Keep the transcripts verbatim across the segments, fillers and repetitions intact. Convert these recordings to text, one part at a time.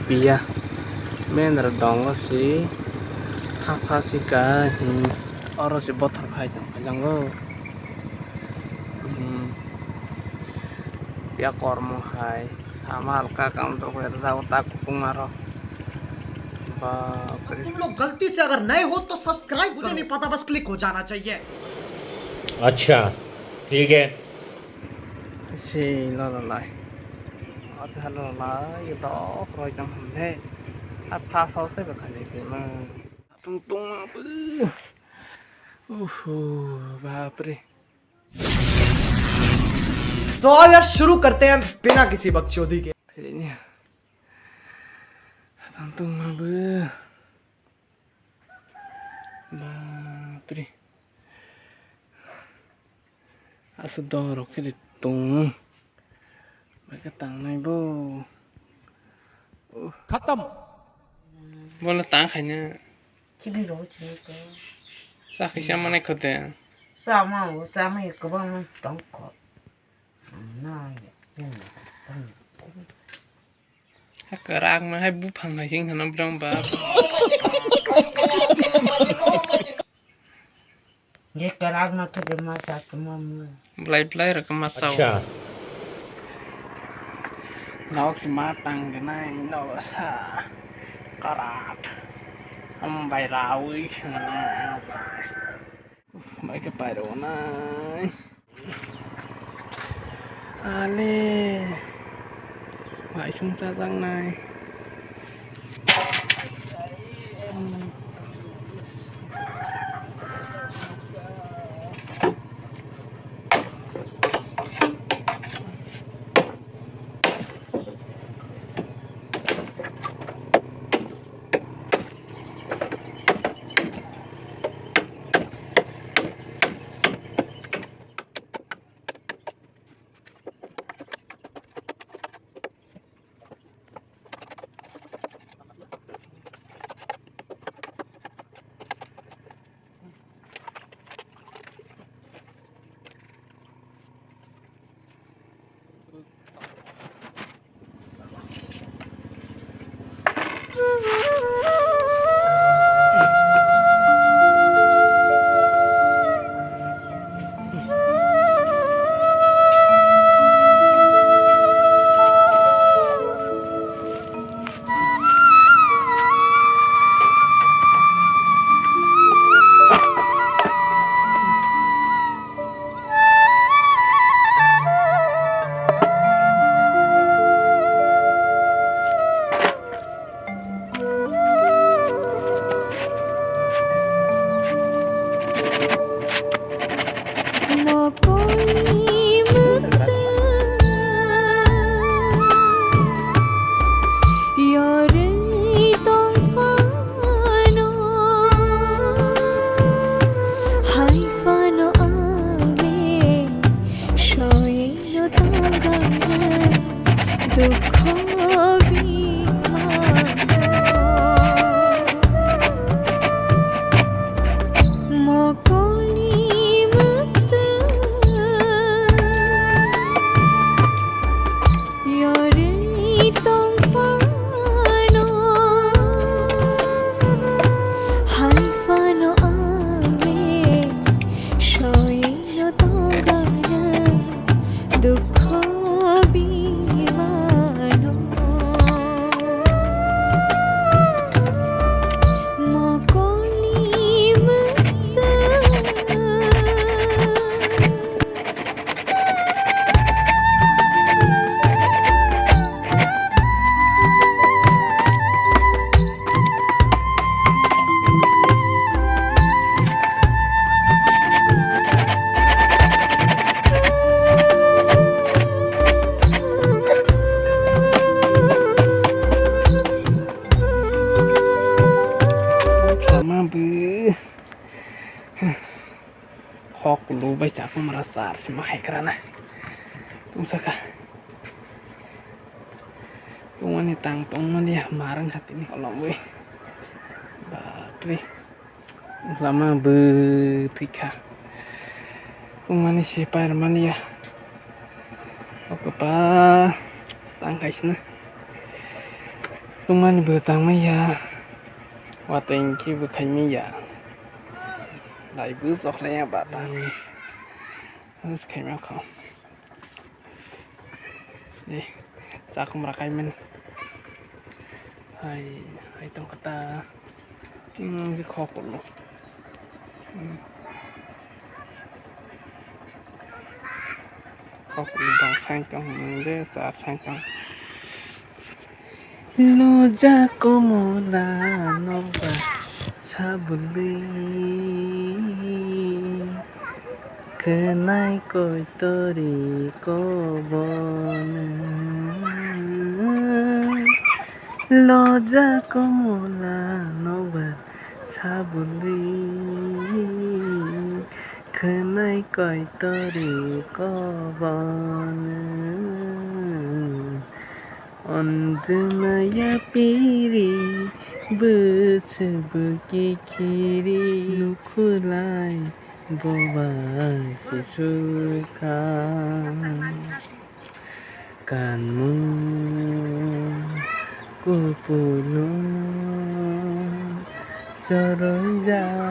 Piya men rok dongo si, pha pha si ka, hmm, oro si bothor khai tong phai jango. Hmm. Ya kormo hai, sama halka kam to koi rwjago ta kupungma rok. Bapre. तुम लोग गलती से अगर नए हो तो सब्सक्राइब, मुझे नहीं पता, बस क्लिक हो जाना चाहिए। अच्छा, ठीक है। Sei lololai. Asa lololai, dok roi tong hwn de. A pha pha se ba khani ke ma. Tung tung ma bu. Uhu, bapre. तो आओ यार, शुरू करते हैं बिना किसी बकचोदी के। Philini. Tung tung ma bu. Bapre. Asa dorok khe de tong. Bai khe tangnai bo. Khatam. Bono tang khaina. Chini ro chini ko. Sa khaisa manai khote. Sa ma o, sa ma kwbang tong kho. Na ya. Kwrak ma hai buphang hai hing hano bwrang ba. Ye kwrak no thwk ma cha tuma mu. Blai blai rok ma sao. Acha. Nok si ma tang gwnai no sa. Karat. Am bai rawi khna. Bai khe pairok nai. Ale. Bai sung chajaknai. Mokoli mwtwng yorwi tongphano, hai phano ang soino tongkha. Dukho bimano mokoli mwtwng yorwi tongphano, hai phano ang soino tongkha. Dukho bimano mokoli mwtwng. Sama bw. Khok lu bai chakmara sar sima hai krana. Tungsaka. Tungmani tang tongmani marang hatini kolomwi. Bapre. Lama bw thwikha. Tungmani se pairmani ya. Okopa tang kaisna. Tungmani bo tangmani ya, wateng khe bo khaimani ya, lai bo chokhlai ya ba ta. Khaima kho. Eh, chakhumra kaimani. Hai, hai tongkha ta. Ting khe khokolo. Hmm. Khokolo dong saitong, hmm, de, char saitong. Loja komola noba sabuli, khnai koitori kobon. Loja komola noba sabuli, khnai koitori kobon. Onjwna yapiri bwswk bwkhi khiri, nukhulai boba sisukha. Kanmung kupulung choroi janini.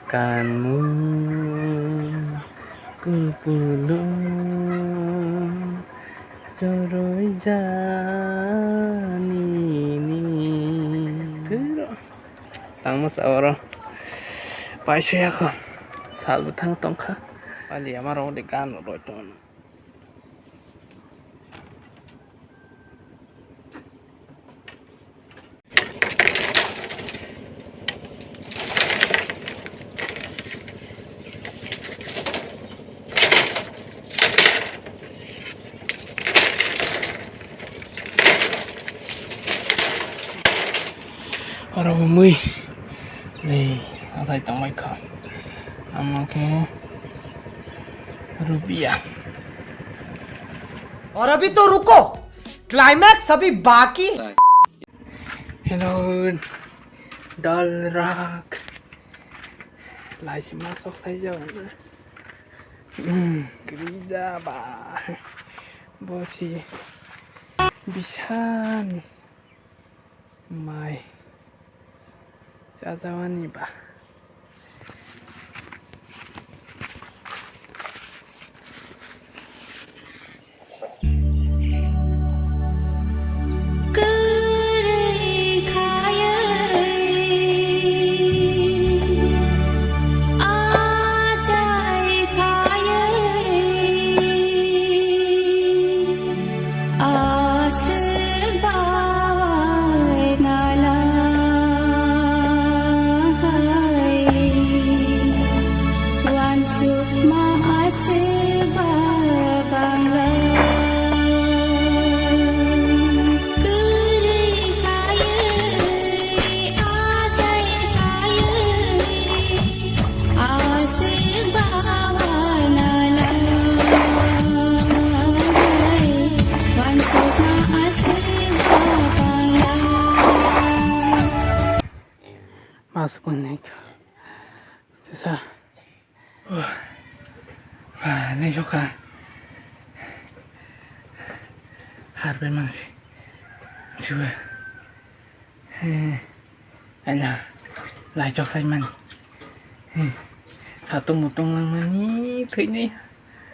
Kanmung kupulung choroi janini. Tangma sa oro. Paisaya kho. Sal bwthang tongkha. Pali ama rok de gan roi tongno. Oro bo mui ni athai tongbai kha. Amo khe rubia. और अभी तो रुको, क्लाइमैक्स अभी बाकी है। Hello, dal rak. Lai si ma sok thai jao na. Hmm, kiri ja ba. Bo si bisani. Mai. Chajawani ba. Mas kunik. Sa. Nai soka. Harpe mangsi. Siwa. Ana, lai chok lai man. Satung mutung lang mani thwini.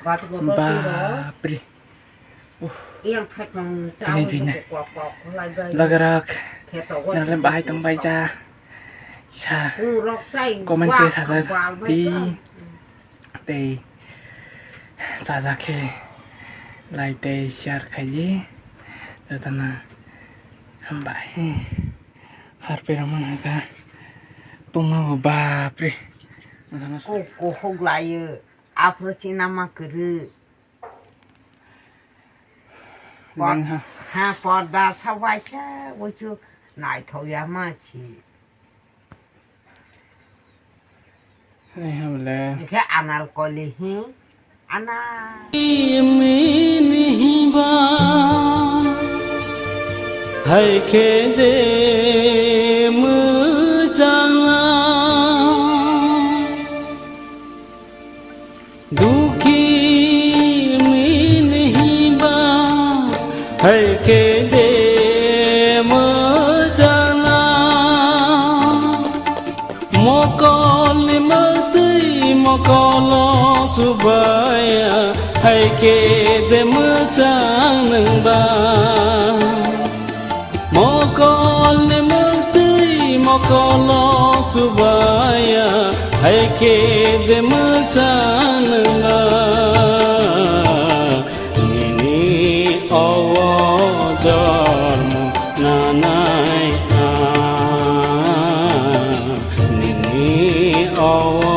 Bapri. Ini dina. Lagarak. Nalem bahai tong bai ja. Sa. Comment ke saja. Di. Tei chajakhe like tei share khaidi, jotono hambai. Harpe rok mangkha tongma bo bapre. Kok kuhuk laio, aphuru china ma kwrwi. Bang ha. Ha, porda sa waisa, uichu naithok ya ma si. Hingkhe anal koli hi, anal. Hai khe de mwchang. Dukhi mini Hai khe de mwchana, mokolni mwtwi mokolo chubaya, hai khe de mwchang nwngba. Mokolni mwtwi mokolo chubaya, hai khe de mwchang nwngba. Nini owo jormo nanai ang, nini owo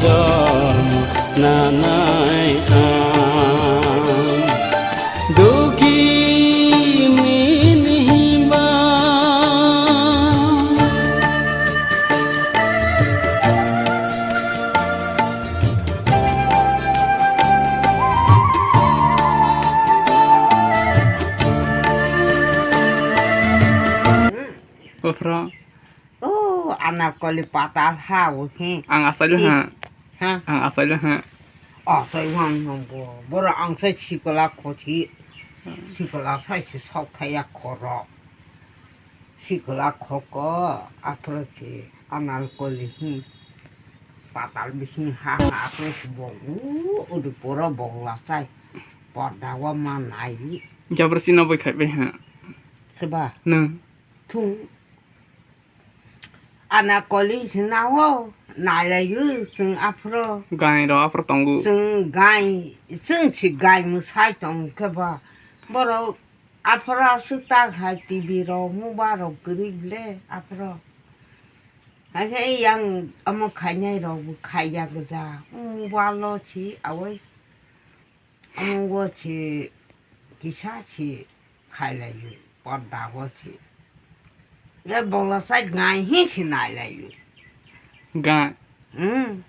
jormo nanai ang. Dukhi nini himba. Buphuru. Oh, anarkoli patal ha, o he. Ang asai le ha. Ha? Ang asai le ha. Asai wang nang bo. Boro ang sai sikla khochi. Hmm. Sikla sai si sok thaya khoro. Sikla khoko, aphro si anarkoli hi. Patal bising ha, ha, aphro si bo. U, udu poro bongla sai. Porda wa ma nai. Jabra sino bai khai bai ha. Seba. Nang. Thu. Anarkoli sinao nailaio chwng aphro. Gai rok aphro tongo. Chwng gai, chwng si gai mwsai tong khe ba. Borok aphro aswk tak hai T V rok, mobile rok kwrwi le aphro. Hai khe yang omo khainai rok bo khaiya gwja. Mobile o si awai. Omo bo se kisa se khailaiyo, porda bo se. Ya bongla sai gai hi se nailaio. Gai. Hmm.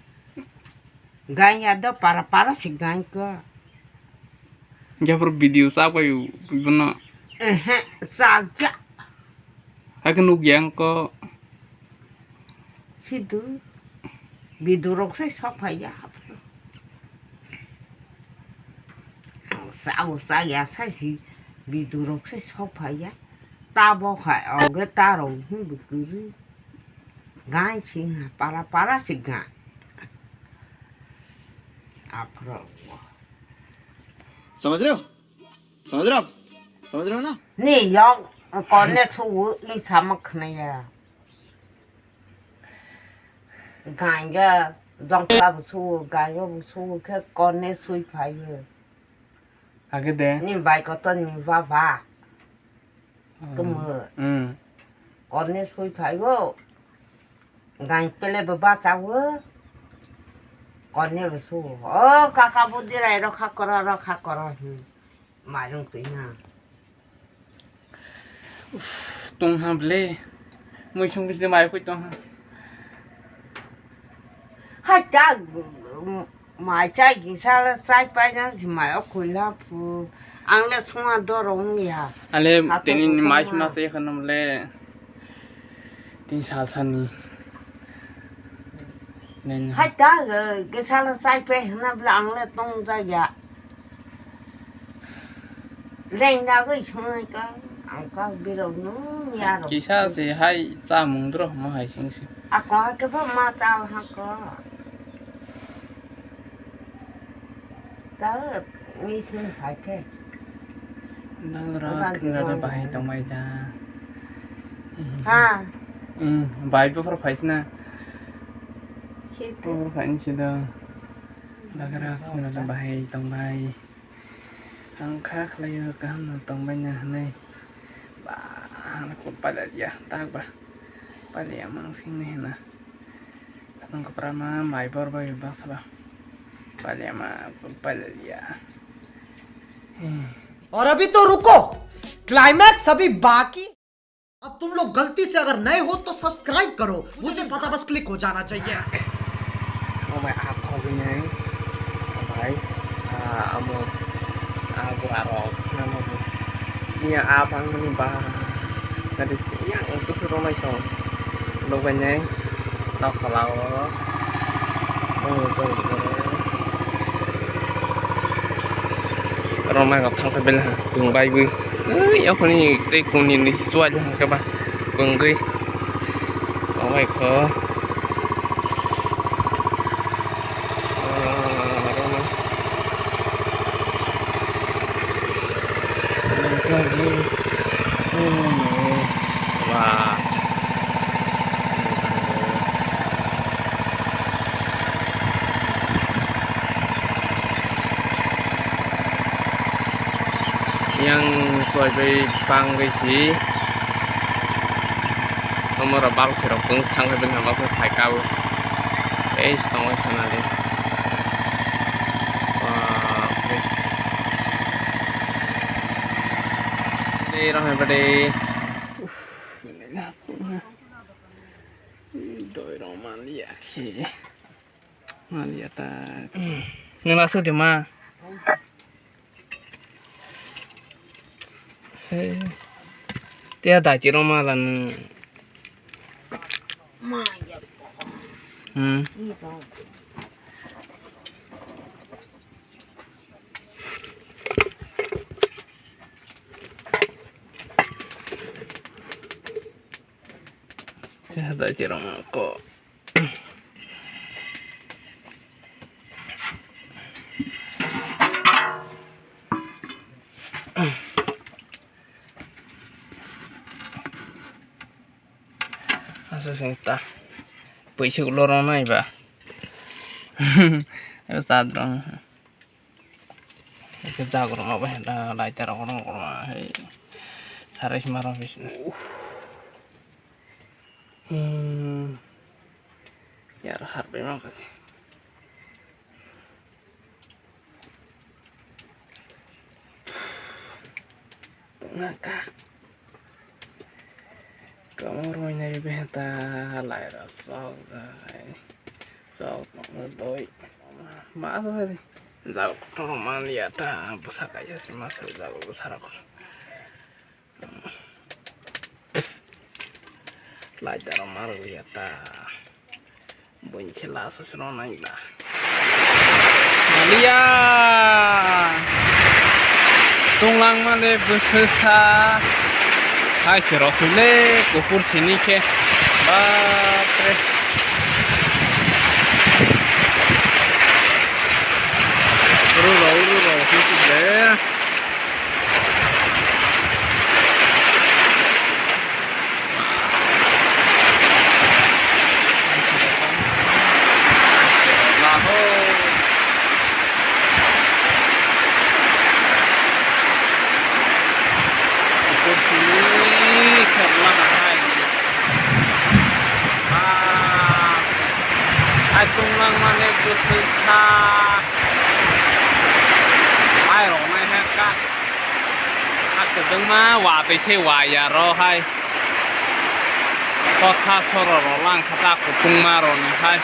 Gai ya do para para se gai ko. Ya por video sa ko yu bono. Ehe, sa ja. Hakhe nukya wngkha. Sidu, bidurok se sok phaiya. Sao saya sai si bidurok se sok phaiya. Tabo khai oge taro hwndu kiri. Gai sing ha para para si ga. Aphro. समझ रहे हो? समझ रहे हो आप? समझ रहे हो ना? Ni yong kone su i sama khnaya. Ganja dongkla bo su, ganja bo su khe kone sui phaio. Age de. Ni bai kotor ni baba. Hmm. Kumu. Hmm. Kone sui phaio. Gai pele bo bachawo. Kone bo su. O kaka budi rai rokha koro, rokha koro. Hmm. Mairung twi na. Uff, tong ha ble. Mui sung bisde mai khui tong ha. Hai ta, mai chai gisa la chai pai na si mai o khui la phu. Ang le sunga doro wng ya. Ale tini mai suna se khanam le. Tin sal sani. Neng. Hai ta, eh, ke sal sai pe hna bla ang le tong ja ya. Leng da goi sung ka, ang ka biro nu ya ro. Kisa se hai chamung dro mo hai sing se. A ko ha ke ba ma ta ha ko. Ta mi sing hai ke. Dal ra khna da bahai tong bai da. Ha. Hmm, bai bo phar phai sna. Situ. Bo phar phai ni sida. Dal ra khna da bahai tong bai. Ang kha khlai o kaham no tong bai na hwnwi. Ba, ang ko pai da ya, tak ba. Pai da ya mang sing ni hna. Ang ko pra ma mai bor bai ba sa ba. Pai da ya ma, pai da ya. Hmm. और अभी तो रुको, क्लाइमैक्स अभी बाकी। अब तुम लोग गलती से अगर नए हो तो सब्सक्राइब करो, मुझे पता बस क्लिक हो जाना चाहिए। Oh my, ah, kok ini. Bai, ah, amo, ah, buarok, namo. Iya, ah, bang mani ba. Tadi siang itu suruh mai tong. Lo banyak. Tok kalau. Oh, sorry, sorry. Rok nai rok thang khe belai ha, chwng bai bui. Ui, yaphani tei kuni ni chuai le hwnkhe ba, bwngwi. Tongbai kho. Ah, rok nai. Wah. Yang choi bai bangwi si. Omo rok bal khe rok bwng thang khe bini hwnba khe phai kabo. Ei tongwi sana de. Bap re. Tei rok hai bade. Uff, doi rok man ya khe. Maliya ta. Nang lasu de ma. He. Tia dai ti roma lan. Hmm. Tia dai ti roma ko. Asa sing ta. Pui suk lorong nai ba. Ayo sadrong. Ese jagrong apa henda lai terong rong rong. Hei. Sarai sima rong bis. Hmm. Yar harpe ma kasi. Naka. Kamu roi nai beta lai ra sok jai. Sok no doi. Ma sa di. Jao toro man ya ta. Busa kaya si ma sa jao busa rok. Lai daro maro ya ta. Bun khela susro nai la. Maliya. Tunglang male bwswsa. Hai se rosule kupur sini khe. Bapre. Uru rau, uru rau, uru rau. Hai tunglang mane bwswk sa. Hai rok nai ha ka. Ha kwbangma wa twi se wa ya ro hai. Kotha soro rok lang kha ta kutungma rok ni hai.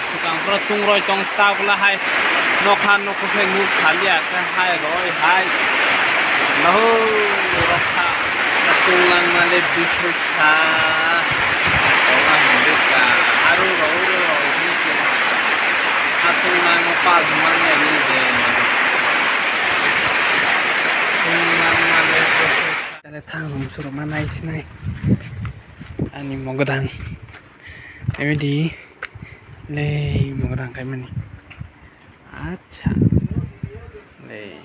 Swkang phoro tung roi tong sta bwla hai nokha nokha se nuk saliya khe hai roi hai. Naho rokha tung lang male bisuk sa. Rokha hindu ka aru roi roi hindu ka. Atung lang pas man ya ni de. Tung lang male bisuk sa. Tale thang hum suru manai sinai. Ani mogodang. Emedi le mogodang kaimani. Acha. Le.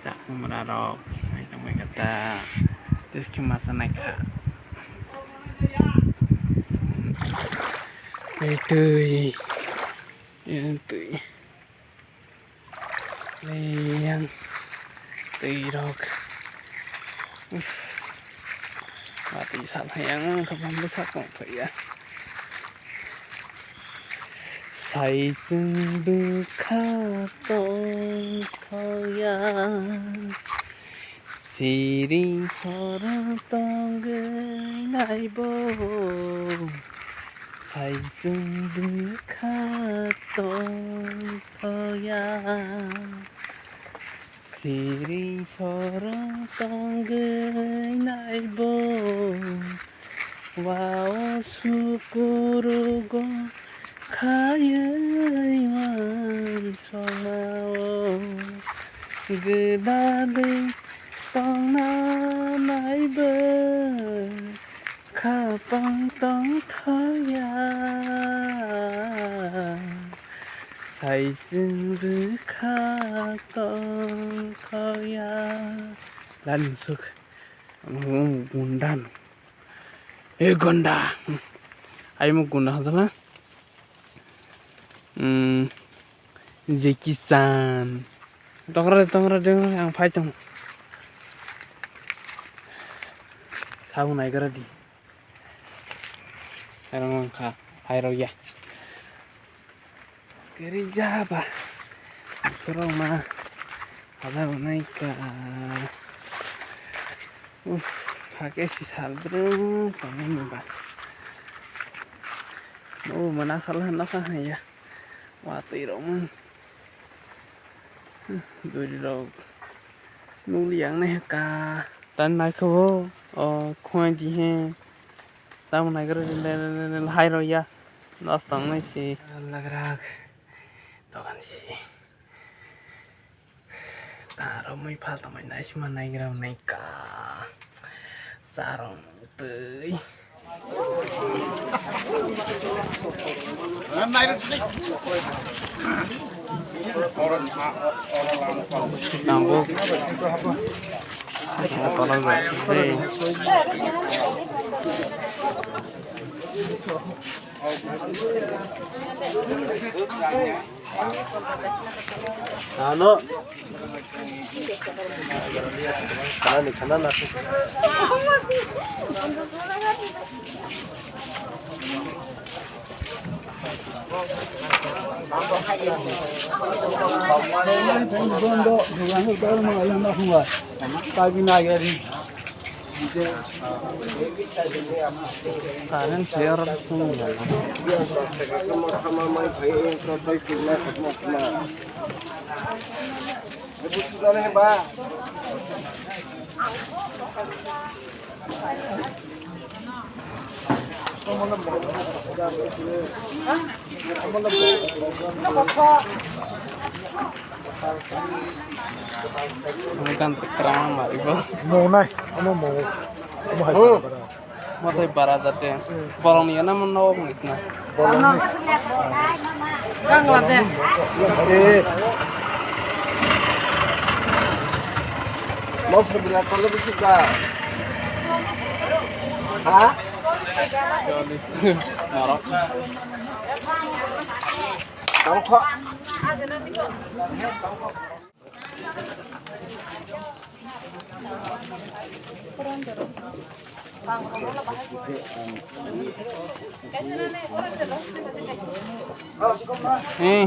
Chakmura rok. Ai tongbai kata. Tiski masa naikha. Tui tui. Tui. Yang twi rok. Uff. Watwi sal hai yang wngkha bwsa tong phaiya. Sai chwng bwkha tong thoya. Siring soro tongwi naibo, sai chwng bwkha tong thoya. Siring soro tongwi naibo, wao sukurugo. Khaiwi wansukmao gwdalwi tongna naibo khapang tongthokya, saichung bwkha tongthokya. Lani suk, gundan, e gunda, ai mo gunda hajala. Hmm, Jackie Chan. Tongra, tongra, tongra, ang phai tong. Sabung naigra di. Arang ang kha, phai rok ya. Keri jaba. Surong ma. Ada naika. Uff, hake si salbreng tongmani ba. Oh, mana khala nokha haya. Watwi rok man. Duri rok. Nuli yang nai ka. Tan nai kho. Oh, khoi di he. Tam nai gro le le le le hai ro ya. Dos tong nai si. Lagrak. Dogan si. Taro mui phal tongmani naisima naigra nai ka. Charong twi. Tambo. Tolong. Hey. Ano? Kanani, kanana. Current share sung ya. Ang kan terang mari bo. Mo nai, ano mo? Mo hai para. Mo tai bara jate. Borong ni na mo no mo itna. Borong ni. Gang la de. Eh. Mo se bila tole bisi ba. Ha? Norok. Tongkho. Hmm.